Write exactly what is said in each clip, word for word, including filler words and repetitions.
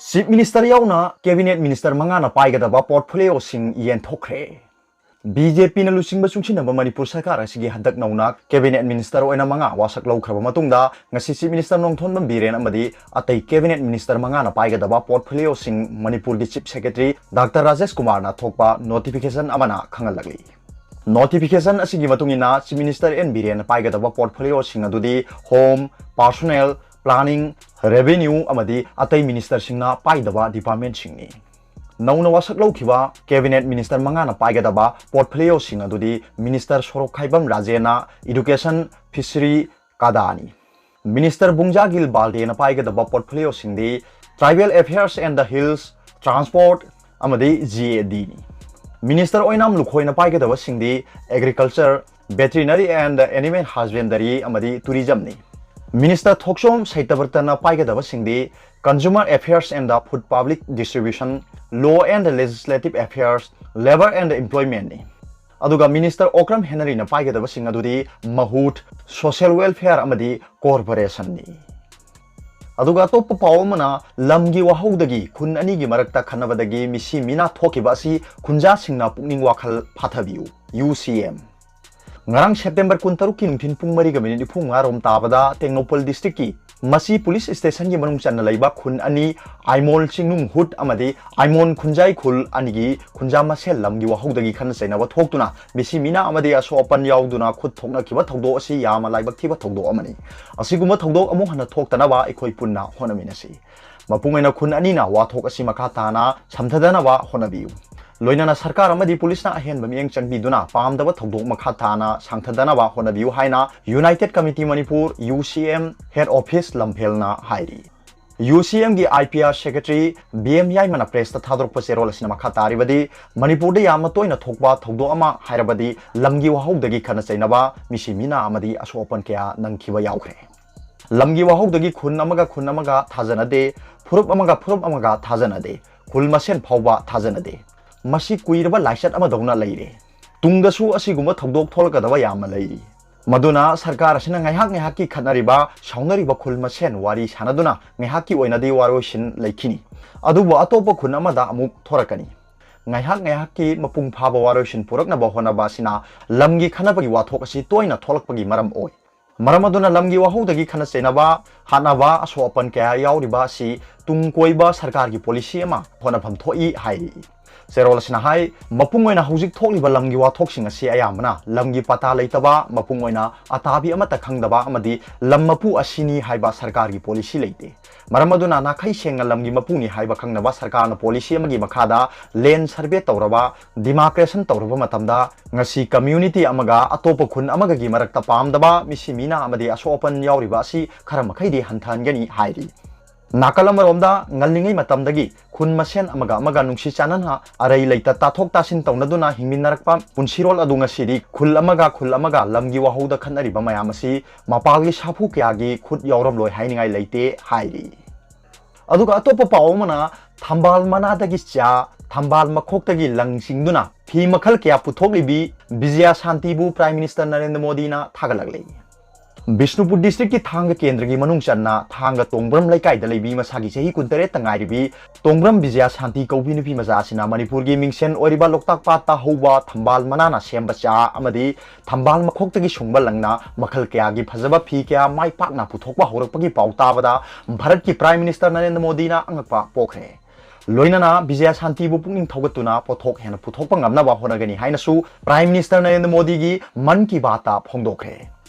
Chief Minister ꯌꯥꯎꯅ Cabinet Minister ꯃꯉꯥꯅ ꯄꯥꯏꯒꯗꯕ portfolioꯁꯤꯡ ꯌꯦꯟꯊꯣꯛꯈ꯭ꯔꯦ꯫ ꯕꯤ ꯖꯦ ꯄꯤꯅ ꯂꯨꯆꯤꯡꯕ ꯆꯨꯡꯁꯤꯟꯅꯕ ꯃꯅꯤꯄꯨꯔ ꯁꯔꯀꯥꯔ ꯑꯁꯤꯒꯤ ꯍꯟꯗꯛ ꯅꯧꯅ Cabinet Minister ꯑꯣꯏꯅ ꯃꯉꯥ ꯋꯥꯁꯛ ꯂꯧꯈ꯭ꯔꯕ ꯃꯇꯨꯡꯗ, ꯉꯁꯤ Chief Minister ꯅꯣꯡꯊꯣꯝꯕꯝ ꯕꯤꯔꯦꯟ ꯑꯃꯗꯤ ꯑꯇꯩ Cabinet Minister ꯃꯉꯥꯅ ꯄꯥꯏꯒꯗꯕ portfolioꯁꯤꯡ ꯃꯅꯤꯄꯨꯔꯒꯤ Chief Secretary Doctor ꯔꯥꯖꯦꯁ ꯀꯨꯃꯥꯔꯅ ꯊꯣꯛꯄ notification ꯑꯃꯅ ꯈꯪꯍꯜꯂꯛꯂꯤ꯫ Notification ꯑꯁꯤꯒꯤ ꯃꯇꯨꯡ ꯏꯟꯅ, Chief Minister ꯑꯦꯟ ꯕꯤꯔꯦꯟꯅ ꯄꯥꯏꯒꯗꯕ portfolioꯁꯤꯡ ꯑꯗꯨꯗꯤ Home, Personnel, Planning, Revenue ꯑꯃꯗꯤ ꯑꯇꯩ ministerꯁꯤꯡꯅ ꯄꯥꯏꯗꯕ departmentꯁꯤꯡꯅꯤ꯫ ꯅꯧꯅ ꯋꯥꯁꯛ ꯂꯧꯈꯤꯕ Cabinet Minister ꯃꯉꯥꯅ ꯄꯥꯏꯒꯗꯕ portfolioꯁꯤꯡ ꯑꯗꯨꯗꯤ Minister ꯁꯣꯔꯣꯛꯈꯥꯏꯕꯝ ꯔꯥꯖꯦꯟꯅ Education, Fishery, ꯀꯥꯗꯥꯅꯤ꯫ Minister ꯕꯨꯡꯖꯥꯒꯤꯜ ꯕꯥꯜꯗꯦꯅ ꯄꯥꯏꯒꯗꯕ portfolioꯁꯤꯡꯗꯤ Tribal Affairs and the Hills, Transport ꯑꯃꯗꯤ ꯖꯤ ꯑꯦ ꯗꯤꯅꯤ꯫ Minister ꯑꯣꯏꯅꯥꯝ ꯂꯨꯈꯣꯏꯅ ꯄꯥꯏꯒꯗꯕꯁꯤꯡꯗꯤ Agriculture, Veterinary and Animal Husbandry ꯑꯃꯗꯤ Tourismꯅꯤ꯫ Minister Thokchom ꯁꯩꯇꯕ꯭ꯔꯇꯅ ꯄꯥꯏꯒꯗꯕꯁꯤꯡꯗꯤ Consumer Affairs and the Food Public Distribution, Law and Legislative Affairs, Labour and Employmentꯅꯤ꯫ ꯑꯗꯨꯒ Minister ꯑꯣꯀ꯭ꯔꯝ ꯍꯦꯅꯔꯤꯅ ꯄꯥꯏꯒꯗꯕꯁꯤꯡ ꯑꯗꯨꯗꯤ ꯃꯍꯨꯠ, Social Welfare ꯑꯃꯗꯤ Corporationꯅꯤ꯫ ꯑꯗꯨꯒ ꯑꯇꯣꯞꯄ ꯄꯥꯎ ꯑꯃꯅ, ꯂꯝꯒꯤ ꯋꯥꯍꯧꯗꯒꯤ ꯈꯨꯟ ꯑꯅꯤꯒꯤ ꯃꯔꯛꯇ ꯈꯠꯅꯕꯗꯒꯤ ꯃꯤꯁꯤ ꯃꯤꯅꯥ ꯊꯣꯛꯈꯤꯕ ꯑꯁꯤ ꯈꯨꯟꯖꯥꯁꯤꯡꯅ ꯄꯨꯛꯅꯤꯡ ꯋꯥꯈꯜ ꯐꯥꯊꯕꯤꯌꯨ, ꯌꯨ ꯁꯤ ꯑꯦꯝ꯫ ꯉꯔꯥꯡ September ꯀꯨꯟꯇꯔꯨꯛꯀꯤ ꯅꯨꯡꯊꯤꯟ ꯄꯨꯡ ꯃꯔꯤꯒ minute ꯅꯤꯐꯨ ꯃꯉꯥ ꯔꯣꯝ ꯇꯥꯕꯗ ꯇꯦꯡꯅꯧꯄꯜ districtꯀꯤ ꯃꯁꯤ police stationꯒꯤ ꯃꯅꯨꯡ ꯆꯟꯅ ꯂꯩꯕ ꯈꯨꯟ ꯑꯅꯤ, ꯑꯥꯏꯃꯣꯜ ꯆꯤꯡꯅꯨꯡ ꯍꯨꯠ ꯑꯃꯗꯤ ꯑꯥꯏꯃꯣꯟ ꯈꯨꯟꯖꯥꯏ ꯈꯨꯜ ꯑꯅꯤꯒꯤ ꯈꯨꯟꯖꯥ ꯃꯁꯦꯜ ꯂꯝꯒꯤ ꯋꯥꯍꯧꯗꯒꯤ ꯈꯠꯅ ꯆꯩꯅꯕ ꯊꯣꯛꯇꯨꯅ ꯃꯤꯁꯤ ꯃꯤꯅꯥ ꯑꯃꯗꯤ ꯑꯁꯣꯛ ꯑꯄꯟ ꯌꯥꯎꯗꯨꯅ ꯈꯨꯠ ꯊꯣꯛꯅꯈꯤꯕ ꯊꯧꯗꯣꯛ ꯑꯁꯤ ꯌꯥꯝꯅ ꯂꯥꯏꯕꯛ ꯊꯤꯕ ꯊꯧꯗꯣꯛ ꯑꯃꯅꯤ꯫ ꯑꯁꯤꯒꯨꯝꯕ ꯊꯧꯗꯣꯛ ꯑꯃꯨꯛ ꯍꯟꯅ ꯊꯣꯛꯇꯅꯕ ꯑꯩꯈꯣꯏ ꯄꯨꯟꯅ ꯍꯣꯠꯅꯃꯤꯟꯅꯁꯤ꯫ ꯃꯄꯨꯡ ꯑꯣꯏꯅ ꯈꯨꯟ ꯑꯅꯤꯅ ꯋꯥꯊꯣꯛ ꯑꯁꯤ ꯃꯈꯥ ꯇꯥꯅ ꯁꯝꯊꯗꯅꯕ ꯍꯣꯠꯅꯕꯤꯌꯨ꯫ ꯂꯣꯏꯅꯅ ꯁꯔꯀꯥꯔ ꯑꯃꯗꯤ ꯄꯨꯂꯤꯁꯅ ꯑꯍꯦꯟꯕ ꯃꯤꯠꯌꯦꯡ ꯆꯪꯕꯤꯗꯨꯅ ꯄꯥꯝꯗꯕ ꯊꯧꯗꯣꯛ ꯃꯈꯥ ꯇꯥꯅ ꯁꯥꯡꯊꯗꯅꯕ ꯍꯣꯠꯅꯕꯤꯌꯨ ꯍꯥꯏꯅ United Committee Manipur, U C M, Head Office ꯂꯝꯐꯦꯜꯅ ꯍꯥꯏꯔꯤ꯫ ꯌꯨ ꯁꯤ ꯑꯦꯝꯒꯤ I P R Secretary B M ꯌꯥꯏꯃꯅ pressꯇ ꯊꯥꯗꯣꯔꯛꯄ ꯆꯦꯔꯣꯜ ꯑꯁꯤꯅ ꯃꯈꯥ ꯇꯥꯔꯤꯕꯗꯤ, ꯃꯅꯤꯄꯨꯔꯗ ꯌꯥꯝꯅ ꯇꯣꯏꯅ ꯊꯣꯛꯄ ꯊꯧꯗꯣꯛ ꯑꯃ ꯍꯥꯏꯔꯕꯗꯤ ꯂꯝꯒꯤ ꯋꯥꯍꯧꯗꯒꯤ ꯈꯠꯅ ꯆꯩꯅꯕ, ꯃꯤꯁꯤ ꯃꯤꯅꯥ ꯑꯃꯗꯤ ꯑꯁꯣꯛ ꯑꯄꯟ ꯀꯌꯥ ꯅꯪꯈꯤꯕ ꯌꯥꯎꯈ꯭ꯔꯦ꯫ ꯂꯝꯒꯤ ꯋꯥꯍꯧꯗꯒꯤ ꯈꯨꯟ ꯑꯃꯒ ꯈꯨꯟ ꯑꯃꯒ ꯊꯥꯖꯅꯗꯦ, ꯐꯨꯔꯨꯞ ꯑꯃꯒ ꯐꯨꯔꯨꯞ ꯑꯃꯒ ꯊꯥꯖꯅꯗꯦ, ꯈꯨꯜ ꯃꯁꯦꯟ ꯐꯥꯎꯕ ꯊꯥꯖꯅꯗꯦ꯫ ꯃꯁꯤ ꯀꯨꯏꯔꯕ ꯂꯥꯏꯆꯠ ꯑꯃꯗꯧꯅ ꯂꯩꯔꯦ꯫ ꯇꯨꯡꯗꯁꯨ ꯑꯁꯤꯒꯨꯝꯕ ꯊꯧꯗꯣꯛ ꯊꯣꯛꯂꯛꯀꯗꯕ ꯌꯥꯝꯅ ꯂꯩꯔꯤ꯫ ꯃꯗꯨꯅ ꯁꯔꯀꯥꯔ ꯑꯁꯤꯅ ꯉꯥꯏꯍꯥꯛ ꯉꯥꯏꯍꯥꯛꯀꯤ ꯈꯠꯅꯔꯤꯕ, ꯁꯥꯎꯅꯔꯤꯕ ꯈꯨꯜ ꯃꯁꯦꯟ ꯋꯥꯔꯤ ꯁꯥꯟꯅꯗꯨꯅ ꯉꯥꯏꯍꯥꯛꯀꯤ ꯑꯣꯏꯅꯗꯤ ꯋꯥꯔꯣꯏꯁꯤꯟ ꯂꯩꯈꯤꯅꯤ꯫ ꯑꯗꯨꯕꯨ ꯑꯇꯣꯞꯄ ꯈꯨꯟ ꯑꯃꯗ ꯑꯃꯨꯛ ꯊꯣꯔꯛꯀꯅꯤ꯫ ꯉꯥꯏꯍꯥꯛ ꯉꯥꯏꯍꯥꯛꯀꯤ ꯃꯄꯨꯡ ꯐꯥꯕ ꯋꯥꯔꯣꯏꯁꯤꯟ ꯄꯨꯔꯛꯅꯕ ꯍꯣꯠꯅꯕ ꯑꯁꯤꯅ ꯂꯝꯒꯤ ꯈꯠꯅꯕꯒꯤ ꯋꯥꯊꯣꯛ ꯑꯁꯤ ꯇꯣꯏꯅ ꯊꯣꯛꯂꯛꯄꯒꯤ ꯃꯔꯝ ꯑꯣꯏ꯫ ꯃꯔꯝ ꯑꯗꯨꯅ ꯂꯝꯒꯤ ꯋꯥꯍꯧꯗꯒꯤ ꯈꯠꯅ ꯆꯩꯅꯕ, ꯍꯥꯠꯅꯕ, ꯑꯁꯣꯛ ꯑꯄꯟ ꯀꯌꯥ ꯌꯥꯎꯔꯤꯕ ꯑꯁꯤ ꯇꯨꯡ ꯀꯣꯏꯕ ꯁꯔꯀꯥꯔꯒꯤ ꯄꯣꯂꯤꯁꯤ ꯑꯃ ꯍꯣꯠꯅꯐꯝ ꯊꯣꯛꯏ ꯍꯥꯏꯔꯤ꯫ ꯆꯦꯔꯣꯜ ꯑꯁꯤꯅ ꯍꯥꯏ, ꯃꯄꯨꯡ ꯑꯣꯏꯅ ꯍꯧꯖꯤꯛ ꯊꯣꯛꯂꯤꯕ ꯂꯝꯒꯤ ꯋꯥꯊꯣꯛꯁꯤꯡ ꯑꯁꯤ ꯑꯌꯥꯝꯕꯅ ꯂꯝꯒꯤ ꯄꯇꯥ ꯂꯩꯇꯕ, ꯃꯄꯨꯡ ꯑꯣꯏꯅ ꯑꯇꯥꯕꯤ ꯑꯃꯠꯇ ꯈꯪꯗꯕ ꯑꯃꯗꯤ ꯂꯝ ꯃꯄꯨ ꯑꯁꯤꯅꯤ ꯍꯥꯏꯕ ꯁꯔꯀꯥꯔꯒꯤ ꯄꯣꯂꯤꯁꯤ ꯂꯩꯇꯦ꯫ ꯃꯔꯝ ꯑꯗꯨꯅ ꯅꯥꯈꯩ ꯁꯦꯡꯅ ꯂꯝꯒꯤ ꯃꯄꯨꯅꯤ ꯍꯥꯏꯕ ꯈꯪꯅꯕ ꯁꯔꯀꯥꯔꯅ ꯄꯣꯂꯤꯁꯤ ꯑꯃꯒꯤ ꯃꯈꯥꯗ ꯂꯦꯟ ꯁꯔꯚꯦ ꯇꯧꯔꯕ, ꯗꯤꯃꯥꯔꯀꯦꯁꯟ ꯇꯧꯔꯕ ꯃꯇꯝꯗ ꯉꯁꯤ ꯀꯝꯃ꯭ꯌꯨꯅꯤꯇꯤ ꯑꯃꯒ ꯑꯇꯣꯞꯄ ꯈꯨꯟ ꯑꯃꯒꯒꯤ ꯃꯔꯛꯇ ꯄꯥꯝꯗꯕ, ꯃꯤꯁꯤ ꯃꯤꯅꯥ ꯑꯃꯗꯤ ꯑꯁꯣꯛ ꯑꯄꯟ ꯌꯥꯎꯔꯤꯕ ꯑꯁꯤ ꯈꯔ ꯃꯈꯩꯗꯤ ꯍꯟꯊꯍꯟꯒꯅꯤ ꯍꯥꯏꯔꯤ꯫ ꯅꯥꯀꯜ ꯑꯃꯔꯣꯝꯗ ꯉꯜꯂꯤꯉꯩ ꯃꯇꯝꯗꯒꯤ ꯈꯨꯟ ꯃꯁꯦꯟ ꯑꯃꯒ ꯑꯃꯒ ꯅꯨꯡꯁꯤ ꯆꯥꯟꯅꯅ ꯑꯔꯩ ꯂꯩꯇ ꯇꯥꯊꯣꯛ ꯇꯥꯁꯤꯟ ꯇꯧꯅꯗꯨꯅ ꯍꯤꯡꯃꯤꯟꯅꯔꯛꯄ ꯄꯨꯟꯁꯤꯔꯣꯜ ꯑꯗꯨ ꯉꯁꯤꯗꯤ ꯈꯨꯜ ꯑꯃꯒ ꯈꯨꯜ ꯑꯃꯒ ꯂꯝꯒꯤ ꯋꯥꯍꯧꯗ ꯈꯠꯅꯔꯤꯕ ꯃꯌꯥꯝ ꯑꯁꯤ ꯃꯄꯥꯜꯒꯤ ꯁꯥꯐꯨ ꯀꯌꯥꯒꯤ ꯈꯨꯠ ꯌꯥꯎꯔꯝꯂꯣꯏ ꯍꯥꯏꯅꯤꯡꯉꯥꯏ ꯂꯩꯇꯦ ꯍꯥꯏꯔꯤ꯫ ꯑꯗꯨꯒ ꯑꯇꯣꯞꯄ ꯄꯥꯎ ꯑꯃꯅ ꯊꯝꯕꯥꯜ ꯃꯅꯥꯗꯒꯤ ꯆꯥ, ꯊꯝꯕꯥꯜ ꯃꯈꯣꯛꯇꯒꯤ ꯂꯪ ꯆꯤꯡꯗꯨꯅ ꯐꯤ ꯃꯈꯜ ꯀꯌꯥ ꯄꯨꯊꯣꯛꯂꯤꯕꯤ ꯕꯤꯖꯌ ꯁꯥꯟꯇꯤꯕꯨ ꯄ꯭ꯔꯥꯏꯝ ꯃꯤꯅꯤꯁꯇꯔ ꯅꯔꯦꯟꯗ꯭ꯔ ꯃꯣꯗꯤꯅ ꯊꯥꯒꯠꯂꯛꯂꯤ꯫ ꯕꯤꯁꯅꯨꯄꯨꯔ ꯗꯤꯁꯇ꯭ꯔꯤꯛꯀꯤ ꯊꯥꯡꯒ ꯀꯦꯟꯗ꯭ꯔꯒꯤ ꯃꯅꯨꯡ ꯆꯟꯅ ꯊꯥꯡꯒ ꯇꯣꯡꯕ꯭ꯔꯝ ꯂꯩꯀꯥꯏꯗ ꯂꯩꯕꯤ ꯃꯁꯥꯒꯤ ꯆꯍꯤ ꯀꯨꯟꯇꯔꯦꯠꯇ ꯉꯥꯏꯔꯤꯕꯤ ꯇꯣꯡꯕ꯭ꯔꯝ ꯕꯤꯖꯌ ꯁꯥꯟꯇꯤ ꯀꯧꯕꯤ ꯅꯨꯄꯤ ꯃꯆꯥ ꯑꯁꯤꯅ ꯃꯅꯤꯄꯨꯔꯒꯤ ꯃꯤꯡꯁꯦꯟ ꯑꯣꯏꯔꯤꯕ ꯂꯣꯛꯇꯥꯛ ꯄꯥꯠꯇ ꯍꯧꯕ ꯊꯝꯕꯥꯜ ꯃꯅꯥꯅ ꯁꯦꯝꯕ ꯆꯥ ꯑꯃꯗꯤ ꯊꯝꯕꯥꯜ ꯃꯈꯣꯛꯇꯒꯤ ꯁꯨꯡꯕ ꯂꯪꯅ ꯃꯈꯜ ꯀꯌꯥꯒꯤ ꯐꯖꯕ ꯐꯤ ꯀꯌꯥ ꯃꯥꯏ ꯄꯥꯛꯅ ꯄꯨꯊꯣꯛꯄ ꯍꯧꯔꯛꯄꯒꯤ ꯄꯥꯎ ꯇꯥꯕꯗ ꯚꯥꯔꯠꯀꯤ ꯄ꯭ꯔꯥꯏꯝ ꯃꯤꯅꯤꯁꯇꯔ ꯅꯔꯦꯟꯗ꯭ꯔ ꯃꯣꯗꯤꯅ ꯑꯉꯛꯄ ꯄꯣꯛꯈ꯭ꯔꯦ꯫ ꯂꯣꯏꯅꯅ ꯕꯤꯖꯌ ꯁꯥꯟꯇꯤꯕꯨ ꯄꯨꯛꯅꯤꯡ ꯊꯧꯒꯠꯇꯨꯅ ꯄꯣꯠꯊꯣꯛ ꯍꯦꯟꯅ ꯄꯨꯊꯣꯛꯄ ꯉꯝꯅꯕ ꯍꯣꯠꯅꯒꯅꯤ ꯍꯥꯏꯅꯁꯨ ꯄ꯭ꯔꯥꯏꯝ ꯃꯤꯅꯤꯁꯇꯔ ꯅꯔꯦꯟꯗ꯭ꯔ ꯃꯣꯗꯤꯒꯤ ꯃꯟ ꯀꯤ ꯕꯥꯠꯇ ꯐꯣꯡꯗꯣꯛꯈ꯭ꯔꯦ꯫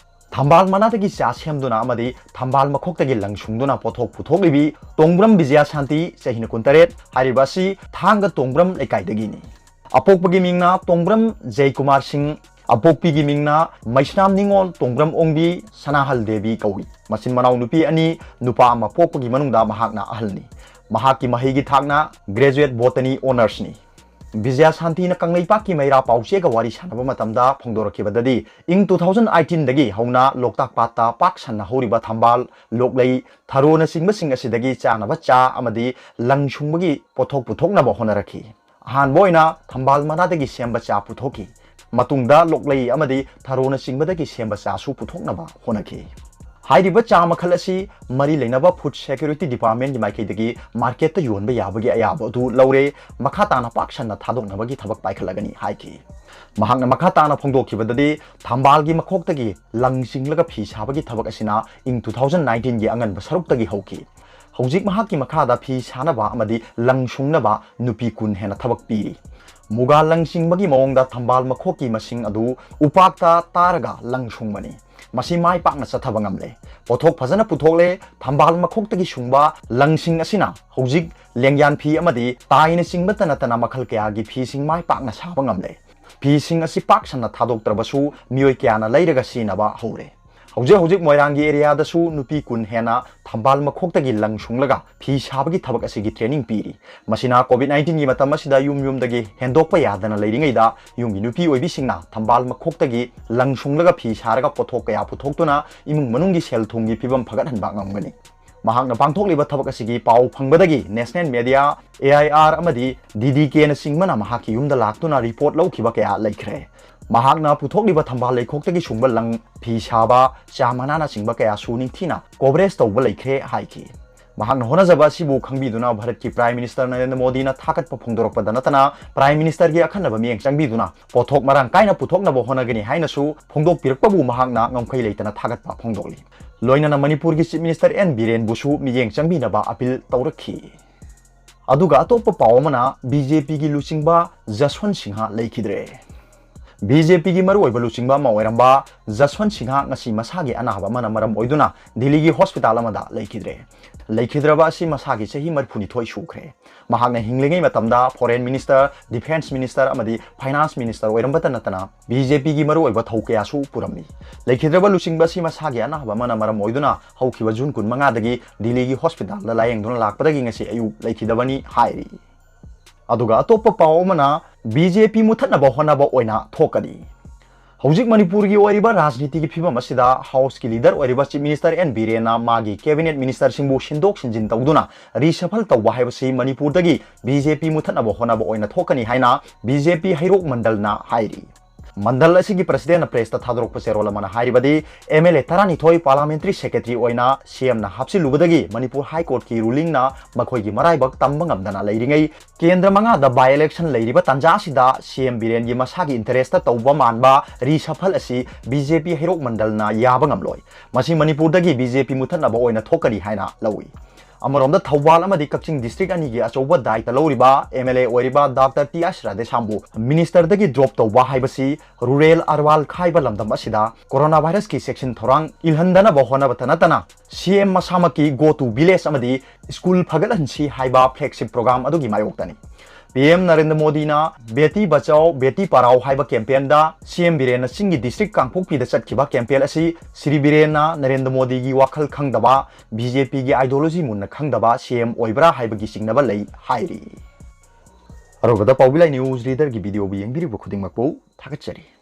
ꯊꯝꯕꯥꯜ ꯃꯅꯥꯗꯒꯤ ꯆꯥ ꯁꯦꯝꯗꯨꯅ ꯑꯃꯗꯤ ꯊꯝꯕꯥꯜ ꯃꯈꯣꯛꯇꯒꯤ ꯂꯪ ꯁꯨꯡꯗꯨꯅ ꯄꯣꯠꯊꯣꯛ ꯄꯨꯊꯣꯛꯂꯤꯕꯤ ꯇꯣꯡꯕ꯭ꯔꯝ ꯕꯤꯖꯌ ꯁꯥꯟꯇꯤ, ꯆꯍꯤꯅ ꯀꯨꯟꯇꯔꯦꯠ, ꯍꯥꯏꯔꯤꯕ ꯑꯁꯤ ꯊꯥꯡꯒ ꯇꯣꯡꯕ꯭ꯔꯝ ꯂꯩꯀꯥꯏꯗꯒꯤꯅꯤ꯫ ꯑꯄꯣꯛꯄꯒꯤ ꯃꯤꯡꯅ ꯇꯣꯡꯕ꯭ꯔꯝ ꯖꯩꯀꯨꯃꯥꯔ ꯁꯤꯡ, ꯑꯄꯣꯛꯄꯤꯒꯤ ꯃꯤꯡꯅ ꯃꯩꯁꯅꯥꯝ ꯅꯤꯉꯣꯜ ꯇꯣꯡꯕ꯭ꯔꯝ ꯑꯣꯡꯕꯤ ꯁꯅꯥꯍꯜ ꯗꯦꯕꯤ ꯀꯧꯏ꯫ ꯃꯆꯤꯟ ꯃꯅꯥꯎ ꯅꯨꯄꯤ ꯑꯅꯤ, ꯅꯨꯄꯥ ꯑꯃ ꯄꯣꯛꯄꯒꯤ ꯃꯅꯨꯡꯗ ꯃꯍꯥꯛꯅ ꯑꯍꯜꯅꯤ꯫ ꯃꯍꯥꯛꯀꯤ ꯃꯍꯩꯒꯤ ꯊꯥꯛꯅ graduate botany honoursꯅꯤ꯫ ꯕꯤꯖꯌ ꯁꯥꯟꯇꯤꯅ ꯀꯪꯂꯩꯄꯥꯛꯀꯤ ꯃꯩꯔꯥ ꯄꯥꯎꯆꯦꯒ ꯋꯥꯔꯤ ꯁꯥꯟꯅꯕ ꯃꯇꯝꯗ ꯐꯣꯡꯗꯣꯔꯛꯈꯤꯕꯗꯗꯤ, ꯏꯪ two thousand eighteenꯗꯒꯤ ꯍꯧꯅ ꯂꯣꯛꯇꯥꯛ ꯄꯥꯠꯇ ꯄꯥꯛ ꯁꯟꯅ ꯍꯧꯔꯤꯕ ꯊꯝꯕꯥꯜ, ꯂꯣꯛꯂꯩ, ꯊꯔꯣꯅꯆꯤꯡꯕꯁꯤꯡ ꯑꯁꯤꯗꯒꯤ ꯆꯥꯅꯕ ꯆꯥ ꯑꯃꯗꯤ ꯂꯪ ꯁꯨꯡꯕꯒꯤ ꯄꯣꯠꯊꯣꯛ ꯄꯨꯊꯣꯛꯅꯕ ꯍꯣꯠꯅꯔꯛꯈꯤ꯫ ꯑꯍꯥꯟꯕ ꯑꯣꯏꯅ ꯊꯝꯕꯥꯜ ꯃꯅꯥꯗꯒꯤ ꯁꯦꯝꯕ ꯆꯥ ꯄꯨꯊꯣꯛꯈꯤ꯫ ꯃꯇꯨꯡꯗ ꯂꯣꯛꯂꯩ ꯑꯃꯗꯤ ꯊꯔꯣꯅꯆꯤꯡꯕꯗꯒꯤ ꯁꯦꯝꯕ ꯆꯥꯁꯨ ꯄꯨꯊꯣꯛꯅꯕ ꯍꯣꯠꯅꯈꯤ꯫ ꯍꯥꯏꯔꯤꯕ ꯆꯥ ꯃꯈꯜ ꯑꯁꯤ ꯃꯔꯤ ꯂꯩꯅꯕ Food Security Department ꯀꯤ ꯃꯥꯏꯀꯩꯗꯒꯤ market ꯇ ꯌꯣꯟꯕ ꯌꯥꯕꯒꯤ ꯑꯌꯥꯕ ꯑꯗꯨ ꯂꯧꯔꯦ, ꯃꯈꯥ ꯇꯥꯅ ꯄꯥꯛ ꯁꯟꯅ ꯊꯥꯗꯣꯛꯅꯕꯒꯤ ꯊꯕꯛ ꯄꯥꯏꯈꯠꯂꯒꯅꯤ ꯍꯥꯏꯈꯤ꯫ ꯃꯍꯥꯛꯅ ꯃꯈꯥ ꯇꯥꯅ ꯐꯣꯡꯗꯣꯛꯈꯤꯕꯗꯗꯤ, ꯊꯝꯕꯥꯜꯒꯤ ꯃꯈꯣꯛꯇꯒꯤ ꯂꯪ ꯆꯤꯡꯂꯒ ꯐꯤ ꯁꯥꯕꯒꯤ ꯊꯕꯛ ꯑꯁꯤꯅ ꯏꯪ two thousand nineteen ꯒꯤ ꯑꯉꯟꯕ ꯁꯔꯨꯛꯇꯒꯤ ꯍꯧꯈꯤ꯫ ꯍꯧꯖꯤꯛ ꯃꯍꯥꯛꯀꯤ ꯃꯈꯥꯗ ꯐꯤ ꯁꯥꯅꯕ ꯑꯃꯗꯤ ꯂꯪ ꯁꯨꯡꯅꯕ ꯅꯨꯄꯤ ꯀꯨꯟ ꯍꯦꯟꯅ ꯊꯕꯛ ꯄꯤꯔꯤ꯫ ꯃꯨꯒꯥ ꯂꯪ ꯆꯤꯡꯕꯒꯤ ꯃꯑꯣꯡꯗ ꯊꯝꯕꯥꯜ ꯃꯈꯣꯛꯀꯤ ꯃꯁꯤꯡ ꯑꯗꯨ ꯎꯄꯥꯛꯇ ꯇꯥꯔꯒ ꯂꯪ ꯁꯨꯡꯕꯅꯤ꯫ ꯃꯁꯤ ꯃꯥꯏ ꯄꯥꯛꯅ ꯆꯠꯊꯕ ꯉꯝꯂꯦ꯫ ꯄꯣꯠꯊꯣꯛ ꯐꯖꯅ ꯄꯨꯊꯣꯛꯂꯦ꯫ ꯊꯝꯕꯥꯜ ꯃꯈꯣꯛꯇꯒꯤ ꯁꯨꯡꯕ ꯂꯪꯁꯤꯡ ꯑꯁꯤꯅ ꯍꯧꯖꯤꯛ ꯂꯦꯡꯌꯥꯟ ꯐꯤ ꯑꯃꯗꯤ ꯇꯥꯏꯅ ꯆꯤꯡꯕꯇ ꯅꯠꯇꯅ ꯃꯈꯜ ꯀꯌꯥꯒꯤ ꯐꯤꯁꯤꯡ ꯃꯥꯏ ꯄꯥꯛꯅ ꯁꯥꯕ ꯉꯝꯂꯦ꯫ ꯐꯤꯁꯤꯡ ꯑꯁꯤ ꯄꯥꯛ ꯁꯟꯅ ꯊꯥꯗꯣꯛꯇ꯭ꯔꯕꯁꯨ ꯃꯤꯑꯣꯏ ꯀꯌꯥꯅ ꯂꯩꯔꯒ ꯁꯤꯖꯤꯟꯅꯕ ꯍꯧꯔꯦ꯫ ꯍꯧꯖꯤꯛ ꯍꯧꯖꯤꯛ ꯃꯣꯏꯔꯥꯡꯒꯤ area ꯗꯁꯨ ꯅꯨꯄꯤ ꯀꯨꯟ ꯍꯦꯟꯅ ꯊꯝꯕꯥꯜ ꯃꯈꯣꯛꯇꯒꯤ ꯂꯪ ꯁꯨꯡꯂꯒ ꯐꯤ ꯁꯥꯕꯒꯤ ꯊꯕꯛ ꯑꯁꯤꯒꯤ training ꯄꯤꯔꯤ꯫ ꯃꯁꯤꯅ COVID nineteen ꯒꯤ ꯃꯇꯝ ꯑꯁꯤꯗ ꯌꯨꯝ ꯌꯨꯝꯗꯒꯤ ꯍꯦꯟꯗꯣꯛꯄ ꯌꯥꯗꯅ ꯂꯩꯔꯤꯉꯩꯗ ꯌꯨꯝꯒꯤ ꯅꯨꯄꯤ ꯑꯣꯏꯕꯤꯁꯤꯡꯅ ꯊꯝꯕꯥꯜ ꯃꯈꯣꯛꯇꯒꯤ ꯂꯪ ꯁꯨꯡꯂꯒ ꯐꯤ ꯁꯥꯔꯒ ꯄꯣꯠꯊꯣꯛ ꯀꯌꯥ ꯄꯨꯊꯣꯛꯇꯨꯅ ꯏꯃꯨꯡ ꯃꯅꯨꯡꯒꯤ ꯁꯦꯜ ꯊꯨꯝꯒꯤ ꯐꯤꯕꯝ ꯐꯒꯠꯍꯟꯕ ꯉꯝꯒꯅꯤ꯫ ꯃꯍꯥꯛꯅ ꯄꯥꯡꯊꯣꯛꯂꯤꯕ ꯊꯕꯛ ꯑꯁꯤꯒꯤ ꯄꯥꯎ ꯐꯪꯕꯗꯒꯤ national media, A I R ꯑꯃꯗꯤ D D K ꯅꯆꯤꯡꯕꯅ ꯃꯍꯥꯛꯀꯤ ꯌꯨꯝꯗ ꯂꯥꯛꯇꯨꯅ report ꯂꯧꯈꯤꯕ ꯀꯌꯥ ꯂꯩꯈ꯭ꯔꯦ꯫ ꯃꯍꯥꯛꯅ ꯄꯨꯊꯣꯛꯂꯤꯕ ꯊꯝꯕꯥꯜ ꯂꯩꯈꯣꯛꯇꯒꯤ ꯁꯨꯡꯕ ꯂꯪ, ꯐꯤ ꯁꯥꯕ, ꯆꯥ ꯃꯅꯥꯅꯆꯤꯡꯕ ꯀꯌꯥꯁꯨ ꯅꯤꯡꯊꯤꯅ coverage ꯇꯧꯕ ꯂꯩꯈ꯭ꯔꯦ ꯍꯥꯏꯈꯤ꯫ ꯃꯍꯥꯛꯅ ꯍꯣꯠꯅꯖꯕ ꯑꯁꯤꯕꯨ ꯈꯪꯕꯤꯗꯨꯅ ꯚꯥꯔꯠꯀꯤ Prime Minister ꯅꯔꯦꯟꯗ꯭ꯔ ꯃꯣꯗꯤꯅ ꯊꯥꯒꯠꯄ ꯐꯣꯡꯗꯣꯔꯛꯄꯗ ꯅꯠꯇꯅ Prime Minister ꯒꯤ ꯑꯈꯟꯅꯕ ꯃꯤꯠꯌꯦꯡ ꯆꯪꯕꯤꯗꯨꯅ ꯄꯣꯠꯊꯣꯛ ꯃꯔꯥꯡ ꯀꯥꯏꯅ ꯄꯨꯊꯣꯛꯅꯕ ꯍꯣꯠꯅꯒꯅꯤ ꯍꯥꯏꯅꯁꯨ ꯐꯣꯡꯗꯣꯛꯄꯤꯔꯛꯄꯕꯨ ꯃꯍꯥꯛꯅ ꯉꯝꯈꯩ ꯂꯩꯇꯅ ꯊꯥꯒꯠꯄ ꯐꯣꯡꯗꯣꯛꯂꯤ꯫ ꯂꯣꯏꯅꯅ ꯃꯅꯤꯄꯨꯔꯒꯤ Chief Minister N ꯕꯤꯔꯦꯟꯕꯨꯁꯨ ꯃꯤꯠꯌꯦꯡ ꯆꯪꯕꯤꯅꯕ appeal ꯇꯧꯔꯛꯈꯤ꯫ ꯑꯗꯨꯒ ꯑꯇꯣꯞꯄ ꯄꯥꯎ ꯑꯃꯅ, B J P ꯒꯤ ꯂꯨꯆꯤꯡꯕ ꯖꯁꯋꯟ ꯁꯤꯡꯍ ꯂꯩꯈꯤꯗ꯭ꯔꯦ꯫ B J P ꯒꯤ ꯃꯔꯨꯑꯣꯏꯕ ꯂꯨꯆꯤꯡꯕ ꯑꯃ ꯑꯣꯏꯔꯝꯕ ꯖꯁꯋꯟ ꯁꯤꯡꯍ ꯉꯁꯤ ꯃꯁꯥꯒꯤ ꯑꯅꯥꯕ ꯑꯃꯅ ꯃꯔꯝ ꯑꯣꯏꯗꯨꯅ ꯗꯤꯜꯂꯤꯒꯤ hospital ꯑꯃꯗ ꯂꯩꯈꯤꯗ꯭ꯔꯦ꯫ ꯂꯩꯈꯤꯗ꯭ꯔꯕ ꯑꯁꯤ ꯃꯁꯥꯒꯤ ꯆꯍꯤ ꯃꯔꯤꯐꯨꯅꯤꯊꯣꯏ ꯁꯨꯈ꯭ꯔꯦ꯫ ꯃꯍꯥꯛꯅ ꯍꯤꯡꯂꯤꯉꯩ ꯃꯇꯝꯗ Foreign Minister, Defence Minister ꯑꯃꯗꯤ Finance Minister ꯑꯣꯏꯔꯝꯕꯇ ꯅꯠꯇꯅ B J P ꯒꯤ ꯃꯔꯨꯑꯣꯏꯕ ꯊꯧ ꯀꯌꯥꯁꯨ ꯄꯨꯔꯝꯃꯤ꯫ ꯂꯩꯈꯤꯗ꯭ꯔꯕ ꯂꯨꯆꯤꯡꯕ ꯑꯁꯤ ꯃꯁꯥꯒꯤ ꯑꯅꯥꯕ ꯑꯃꯅ ꯃꯔꯝ ꯑꯣꯏꯗꯨꯅ ꯍꯧꯈꯤꯕ June ꯀꯨꯟꯃꯉꯥꯗꯒꯤ ꯗꯤꯜꯂꯤꯒꯤ hospital ꯗ ꯂꯥꯌꯦꯡꯗꯨꯅ ꯂꯥꯛꯄꯗꯒꯤ ꯉꯁꯤ ꯑꯌꯨꯛ ꯂꯩꯈꯤꯗꯕꯅꯤ ꯍꯥꯏꯔꯤ꯫ ꯑꯗꯨꯒ ꯑꯇꯣꯞꯄ ꯄꯥꯎ ꯑꯃꯅ, B J P ꯃꯨꯊꯠꯅꯕ ꯍꯣꯠꯅꯕ ꯑꯣꯏꯅ ꯊꯣꯛꯀꯅꯤ꯫ ꯍꯧꯖꯤꯛ ꯃꯅꯤꯄꯨꯔꯒꯤ ꯑꯣꯏꯔꯤꯕ ꯔꯥꯖꯅꯤꯇꯤꯒꯤ ꯐꯤꯕꯝ ꯑꯁꯤꯗ House ꯀꯤ leader ꯑꯣꯏꯔꯤꯕ Chief Minister N ꯕꯤꯔꯦꯟꯅ ꯃꯥꯒꯤ cabinet minister ꯁꯤꯡꯕꯨ ꯁꯤꯟꯗꯣꯛ ꯁꯤꯟꯖꯤꯟ ꯇꯧꯗꯨꯅ reshuffle ꯇꯧꯕ ꯍꯥꯏꯕꯁꯤ ꯃꯅꯤꯄꯨꯔꯗꯒꯤ B J P ꯃꯨꯊꯠꯅꯕ ꯍꯣꯠꯅꯕ ꯑꯣꯏꯅ ꯊꯣꯛꯀꯅꯤ ꯍꯥꯏꯅ B J P ꯍꯩꯔꯣꯛ ꯃꯟꯗꯜꯅ ꯍꯥꯏꯔꯤ꯫ ꯃꯟꯗꯜ ꯑꯁꯤꯒꯤ presidentꯅ pressꯇ ꯊꯥꯗꯣꯔꯛꯄ ꯆꯦꯔꯣꯜ ꯑꯃꯅ ꯍꯥꯏꯔꯤꯕꯗꯤ, MLA ꯇꯔꯥꯅꯤꯊꯣꯏ parliamentary secretary ꯑꯣꯏꯅ CMꯅ ꯍꯥꯞꯆꯤꯜꯂꯨꯕꯗꯒꯤ ꯃꯅꯤꯄꯨꯔ High Courtꯀꯤ rulingꯅ ꯃꯈꯣꯏꯒꯤ ꯃꯔꯥꯏꯕꯛ ꯇꯝꯕ ꯉꯝꯗꯅ ꯂꯩꯔꯤꯉꯩ, ꯀꯦꯟꯗ꯭ꯔ ꯃꯉꯥꯗ by election ꯂꯩꯔꯤꯕ ꯇꯥꯟꯖꯥ ꯑꯁꯤꯗ CM ꯕꯤꯔꯦꯟꯒꯤ ꯃꯁꯥꯒꯤ interestꯇ ꯇꯧꯕ ꯃꯥꯟꯕ reshuffle ꯑꯁꯤ BJP ꯍꯩꯔꯣꯛ ꯃꯟꯗꯜꯅ ꯌꯥꯕ ꯉꯝꯂꯣꯏ꯫ ꯃꯁꯤ ꯃꯅꯤꯄꯨꯔꯗꯒꯤ BJP ꯃꯨꯊꯠꯅꯕ ꯑꯣꯏꯅ ꯊꯣꯛꯀꯅꯤ ꯍꯥꯏꯅ ꯂꯧꯏ꯫ ꯑꯃꯔꯣꯝꯗ ꯊꯧꯕꯥꯜ ꯑꯃꯗꯤ ꯀꯛꯆꯤꯡ district ꯑꯅꯤꯒꯤ ꯑꯆꯧꯕ ꯗꯥꯏꯇ ꯂꯧꯔꯤꯕ MLA ꯑꯣꯏꯔꯤꯕ Doctor ꯇꯤ ꯑꯦꯁ ꯔꯥꯙꯦꯁ꯭ꯌꯥꯝꯕꯨ ministerꯗꯒꯤ drop ꯇꯧꯕ ꯍꯥꯏꯕꯁꯤ rural ꯑꯔꯋꯥꯜ ꯈꯥꯏꯕ ꯂꯝꯗꯝ ꯑꯁꯤꯗ coronavirusꯀꯤ ꯆꯦꯛꯁꯤꯟ ꯊꯧꯔꯥꯡ ꯏꯜꯍꯟꯗꯅꯕ ꯍꯣꯠꯅꯕꯇ ꯅꯠꯇꯅ CM ꯃꯁꯥꯃꯛꯀꯤ Go to Village ꯑꯃꯗꯤ School ꯐꯒꯠꯍꯟꯁꯤ ꯍꯥꯏꯕ flagship program ꯑꯗꯨꯒꯤ ꯃꯥꯌꯣꯛꯇꯅꯤ꯫ PM ꯅꯔꯦꯟꯗ꯭ꯔ ꯃꯣꯗꯤꯅ Beti Bachao Beti Padhao ꯍꯥꯏꯕ campaignꯗ CM ꯕꯤꯔꯦꯟꯅ ꯆꯤꯡꯒꯤ district ꯀꯥꯡꯄꯣꯛꯄꯤꯗ ꯆꯠꯈꯤꯕ campaign ꯑꯁꯤ ꯁ꯭ꯔꯤ ꯕꯤꯔꯦꯟꯅ ꯅꯔꯦꯟꯗ꯭ꯔ ꯃꯣꯗꯤꯒꯤ ꯋꯥꯈꯜ ꯈꯪꯗꯕ, BJPꯒꯤ ideology ꯃꯨꯟꯅ ꯈꯪꯗꯕ CM ꯑꯣꯏꯕ꯭ꯔꯥ ꯍꯥꯏꯕꯒꯤ ꯆꯤꯡꯅꯕ ꯂꯩ ꯍꯥꯏꯔꯤ꯫ ꯑꯔꯣꯏꯕꯗ ꯄꯥꯎꯕꯤꯂꯥꯏ news readerꯒꯤ videoꯕꯨ ꯌꯦꯡꯕꯤꯔꯤꯕ ꯈꯨꯗꯤꯡꯃꯛꯄꯨ ꯊꯥꯒꯠꯆꯔꯤ꯫